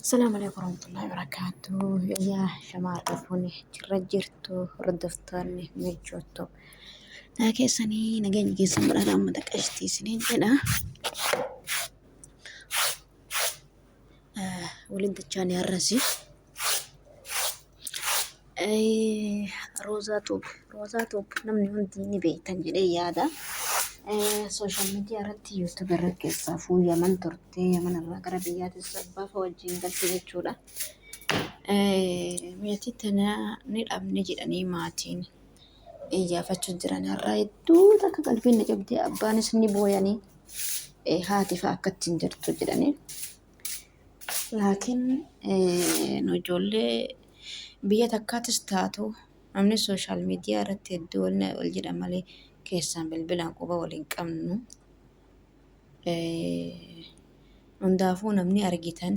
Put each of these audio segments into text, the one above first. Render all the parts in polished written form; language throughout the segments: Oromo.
Assalamu alaikum warahmatullahi wabarakatuh. Yaa shamarra fuuni jirra jirtu hordoftoonni michoottu. Naa keessanii nageenya keessan badhaadha uummata qashtii isiniin jedha. Waliin dachaanii har'asi. Roozaa Tuub Roozaa Tuub namni hundi ni beektan jedhee yaada. Sooshaal miidiyaa irratti yuutuubii irra keessaafuu Yaman turte Yaman irraa gara biyyaatis abbaa fa'aa wajjin galte jechuudha. Meetii tana ni dhabne jedhanii maatiin iyyaafachuu jiran har'a hedduu takka qalbiin na cabdee abbaanis ni booyanii haati fa'aa akkatti hin jirtu jedhanii. Laakiin nu ijoollee biyya takkaatis taatu namni sooshaal miidiyaa irratti hedduu wal jedha malee keessaan bilbilaan quba wal hin qabnu. Hundaafuu namni argitan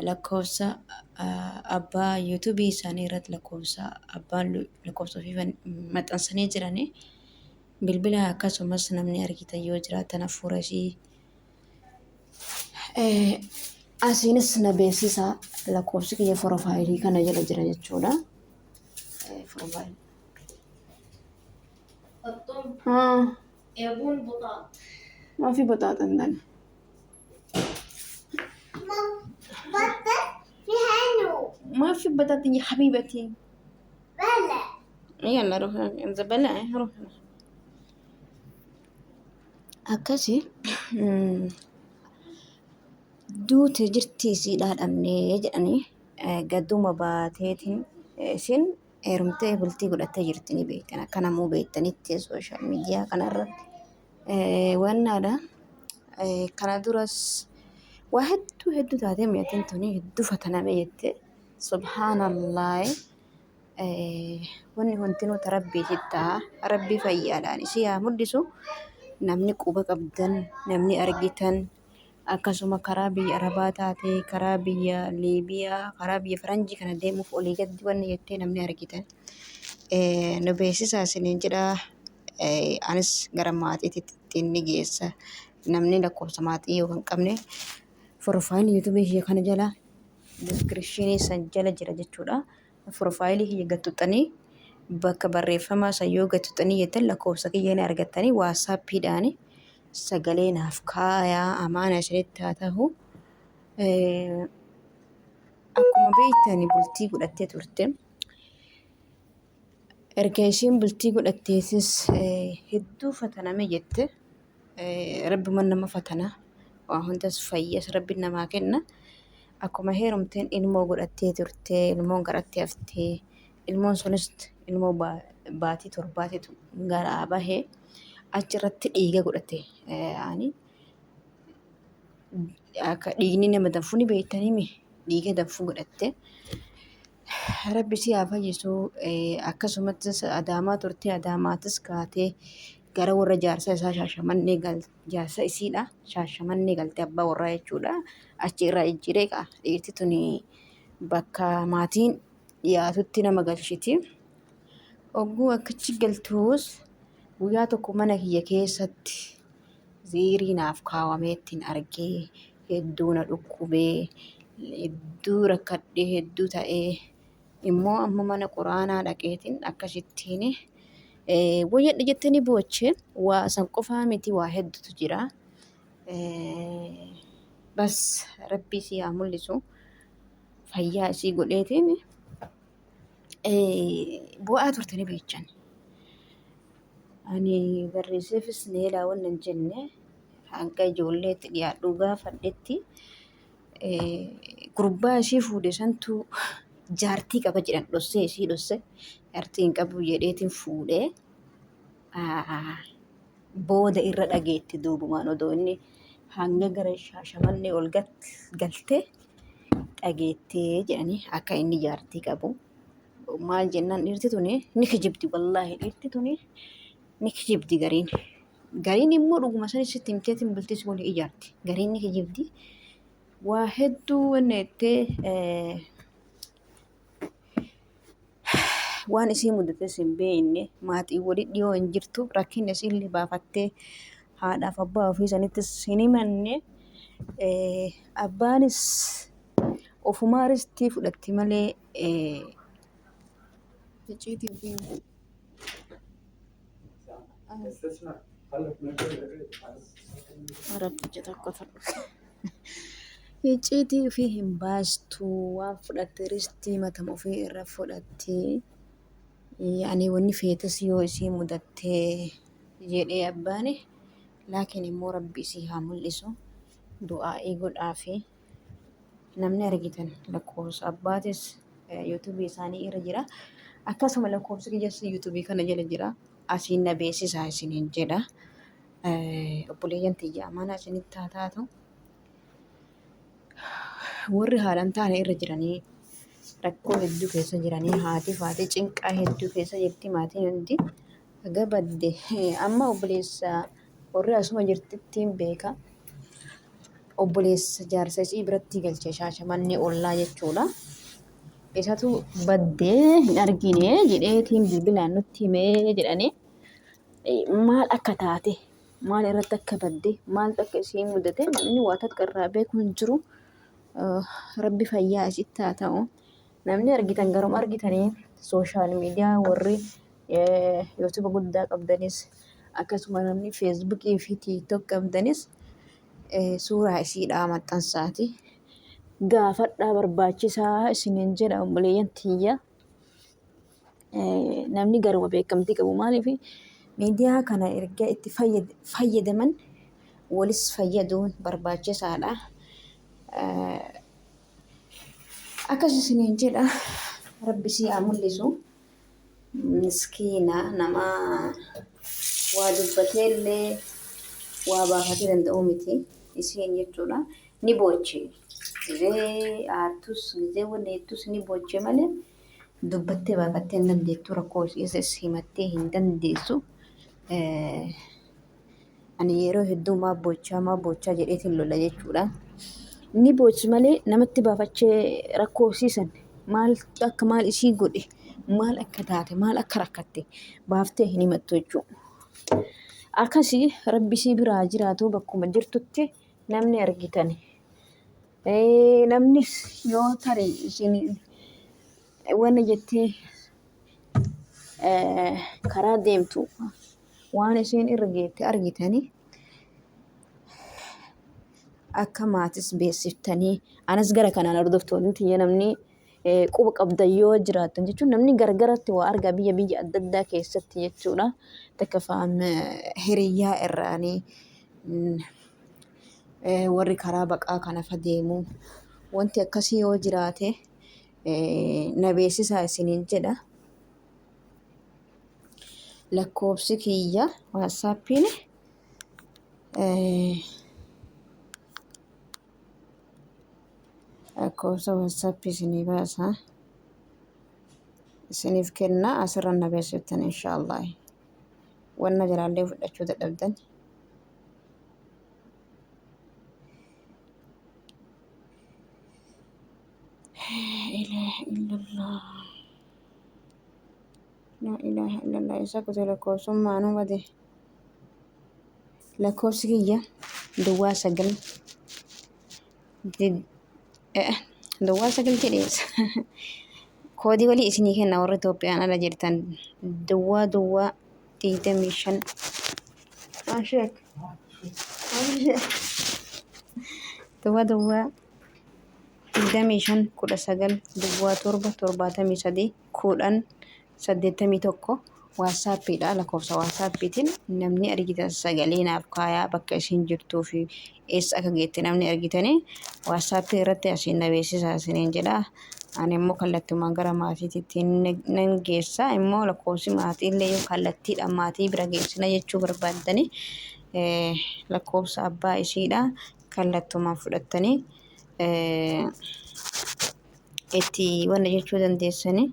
lakkoofsa abbaa yuutuubii isaanii irratti lakkoofsa abbaan lakkoofsa ofii maxxansanii jiranii bilbila akkasumas namni argitan yoo jiraatan hafuura ishii Asiinis na beeksisa lakkoofsi kiyya porofaayilii kana jala jira jechuudha. Porofaayilii. فطوم Haa يبون بطاط. maafi baxaaxan tan. بطة فيها نور. Maafi baxaaxan ya habiibati. بلى. Yalla ruh zabala ruh. Akkasi duute jirti isiidhaa dhabnee jedhanii gadduma baateetiin isiin heerumtee bultii godhattee jirti ni beektan akka namuu beektanitti sooshaal miidiyaa kanarratti wannaadha. Kana duras waa hedduu hedduu taatee mi'atiin tuni hedduu fataname jette subhaanallaahi. Wanni hundinuu ta rabbiiti ta'a. Rabbi fayyaadhaan isii haa mul'isu. Namni quba qabdan, namni argitan akkasuma karaa biyya Arabaa taate, karaa biyya Liibiyaa, karaa biyya Faranjii kana deemuuf olii gadi wanni jettee namni argitan. Nu beeksisaa isiniin jedha. Anis gara maatiitti ni geessa. Namni lakkoofsa maatii yoo hin qabne profaayilii yuutuubii kiyya kana jala diskiripshinii san jala jira jechuudha. Profaayilii kiyya gad tuqxanii bakka barreeffamaa san yoo gad tuqxanii jettan lakkoofsa kiyya ni argattanii waasaappiidhaan sagalee naaf kaayaa amaana isinitti haa ta'u. Akkuma beektani bultii godhattee turte. Erga isheen bultii godhatteetis hedduu fataname jette. Rabbuma nama fatana. Waa hundas fayyas rabbi namaa kenna. Akkuma heerumteen ilmoo godhattee turte, ilmoon garatti haftee, ilmoon sunis ilmoo baatii torbaatitu garaa bahe achirratti dhiiga godhate. Ani akka dhiigni nama danfu ni beektanii dhiiga danfu godhatte. Rabbi si haa fayyisu. Akkasumattis Adaamaa turte Adaamaatis kaatee gara warra jaarsa isaa Shaashamannee gal jaarsa isiidha Shaashamannee galte abbaa warraa jechuudha. Achi irraa jijjiiree kaa dhiirti tuni bakka maatiin dhiyaatutti nama galchiti. Ogguu akkachi galtuus guyyaa tokko mana kiyya keessatti ziirii naaf kaawameettiin argee hedduu na dhukkubee hedduu rakkadhee hedduu ta'ee immoo amma mana quraanaa dhaqeetiin akkasittiin wayyadhe jettee ni booche waa san qofaa miti waa hedduutu jira. Bas rabbii si haa mul'isu fayyaa isii godheetiin bu'aa turte ni beechan. Ani barreesseefis neelaa wannan jenne hanga ijoolleetti dhiyaadhu gaafadhetti gurbaa ishii fuudhe santu jaartii qaba jedhan dhossee ishii dhosse jaartii hin qabu jedheetiin fuudhee booda irra dhageetti duubumaan odoo inni hanga gara Shaashamannee ol galte dhageettee jedhanii akka inni jaartii qabu. Maal jennaan dhiirti tuni ni kijibdi wallaahi dhiirti tuni ni kijibdi gariin. Gariin immoo dhuguma san sitti himteetiin bultii si waliin ijaarti. Gariin ni kijibdi. Waa hedduu wanna jettee waan isii mudates hin beekne maatii waliin dhiyoo hin jirtu rakkinni isiillee baafattee haadhaaf abbaa ofii sanittis hin himanne abbaanis Ofumaa ristii fudhatti malee icciitii ofii Rabbicha tokko tokko. Icciitii ofii hin baastu waan fudhatte ristii matama ofii irra fudhatti. Yaani wanni feetes yoo isii mudatte jedhee abbaani laakiin immoo rabbi isii haa mul'isu du'aa'ii godhaafi namni argitan lakkoofsa abbaatis yuutuubii isaanii irra jira akkasuma lakkoofsi kiyyas yuutuubii kana jala jira asiin na beeksisaa isiniin jedha obboleeyyan tiyya amaanaa isinitti haa taatu warri haalaan taane irra jiranii rakkoo hedduu keessa jiranii haati faati cinqaa hedduu keessa jirti maatiin hundi haga badde amma obboleessa warri asuma jirtittiin beeka obboleessa jaarsa isii biratti galche shaashamannee ollaa jechuudha. Isatu baddee hin argine jedheetiin bilbilaan nutti himee jedhanii maal akka taate maal irratti akka badde maaltu akka ishee mudate namni waa takka irraa beeku hin jiru. Rabbi fayyaa isitti haa ta'u. Namni argitan garuma argitanii sooshaal miidiyaa warri yuutuuba guddaa qabdanis akkasuma namni feesbuukii fi tiiktook qabdanis suuraa isiidhaa maxxansaati. Gaafadhaa barbaachisaa isiniin jedha obboleeyyan tiyya. Namni garuma beekamtii qabu maaliif miidiyaa kana erga itti fayyadaman walis fayyaduun barbaachisaadha. Akkas isiniin jedha rabbi si haa mul'isu. Miskiina nama waa dubbatee illee waa baafatee danda'u miti isiin jechuudha. Ni boochi. Gizee aartus gizee wanni jettus ni boochi malee dubbattee baafattee hin dandeettu rakkoo isiis himattee hin dandeessu. Ani yeroo hedduu maa boochaa maa boochaa jedheetiin lola jechuudha. Ni boochi malee namatti baafachee rakkoo isiisan maal akka maal isii godhe maal akka taate maal akka rakkatte baaftee hin himattu jechuudha. Akkasii rabbi isii biraa jiraatu bakkuma jirtutti namni argitan. Namnis yoo tarii isin wanna jettee karaa deemtu waan isheen irra geette argitanii akka maatis beeksiftanii anas gara kanaan hordoftoonni tiyya namni quba qabdan yoo jiraattan jechuun namni gargaratti waa argaa biyya biyya adda addaa keessatti jechuudha. Takka faan hiriyyaa irraanii warri karaa baqaa kana fa deemu wanti akkasii yoo jiraate na beeksisaa isiniin jedha. Lakkoofsi kiyya waatsaappiin lakkoofsa waatsaappii isinii baasa. Isiniif kenna asirra na beeksiftan inshaallah. Wanna jalaallee fudhachuu dadhabdan. Laa ilaaha illallah. Laa ilaaha illallah. Isa kute lakkoofsummaa nu bade. Lakkoofsi kiyya duwwaa sagal duwwaa sagal jedheessa. Koodii walii isinii kenna warri Itoophiyaan ala jirtan duwwaa duwwaa 25. Asheek. Duwwaa duwwaa 25 19 duwwaa 7 73 10 81 waatsaappiidha lakkoofsa waatsaappiitiin namni argitan sagalee naaf kaayaa bakka isin jirtuu fi eessa akka geette namni argitanii waatsaappii irratti asiin na beeksisaa isiniin jedha. Ani immoo kallattumaan gara maatiitti nan geessa immoo lakkoofsi maatii illee yoo kallattiidhaan maatii bira geessina jechuu barbaaddanii lakkoofsa abbaa isiidha kallattumaan fudhattanii itti wanna jechuu dandeessanii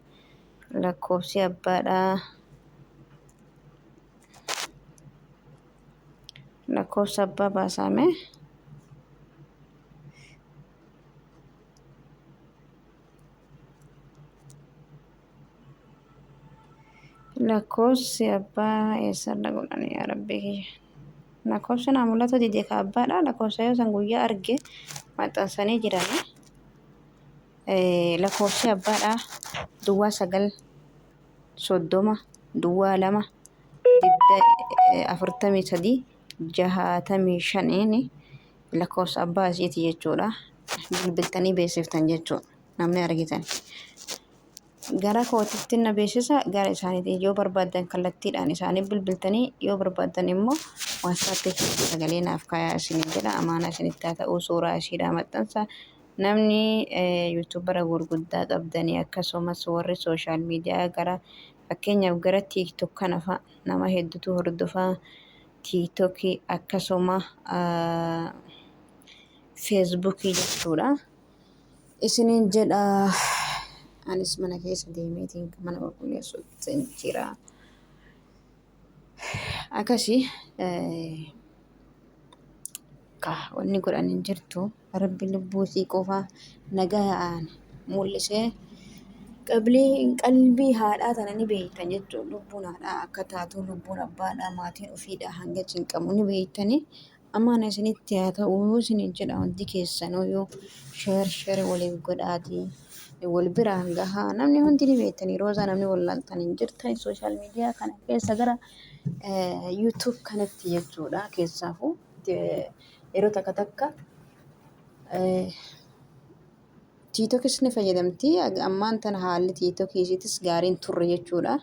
lakkoofsi abbaadha. Lakkoofsa abbaa baasaame. Lakkoofsi abbaa eessarra godhan yaa rabbii kiyya. Lakkoofsi naa mul'atu dide ka abbaadha. Lakkoofsa yoo san guyyaa arge maxxansanii jirani. Lakkoofsi abbaadhaa duwwaa 9 30 duwwaa 2 43 65 lakkoofsa abbaa isiiti jechuudha. Bilbiltanii beeksiftan jechuudha. Namni argitan. Gara kootitti na beeksisa gara isaaniitiin yoo barbaaddan kallattiidhaan isaanii bilbiltanii yoo barbaaddan immoo WhatsApp keessatti sagalee naaf kaayaa isiniin jedha. Amaanaa isinitti haa ta'uu suuraa ishiidhaa maxxansa. Namni yuutuubara gurguddaa qabdanii akkasumas warri sooshaal miidiyaa gara fakkeenyaaf gara TikTok kana fa'a nama hedduutu hordofaa TikTokii akkasuma Feesbuukii jechuudha. Isiniin jedha anis mana keessa deemeetiin mana qulqulleessuutti jira. Akkasii ka wanni godhan hin jirtu. Rabbi lubbuu isii qofa nagayaan mul'isee qablii qalbii haadhaa tana ni beektan jechuudha. Lubbuun haadhaa akka taatu lubbuun abbaadhaa maatiin ofiidhaa hanga cinqamu ni beektani. Amaana isinitti haa ta'u isiniin jedha hundi keessanuu yoo sheer sheer waliif godhaatii wal biraan gahaa namni hundi ni beektani roozaa namni wallaaltan hin jirtan sooshaal miidiyaa kana keessa gara yuutuub kanatti jechuudha keessaafuu yeroo takka takka tiitokis ni fayyadamti. Ammaan tana haalli tiitokii isiitis gaariin turre jechuudha.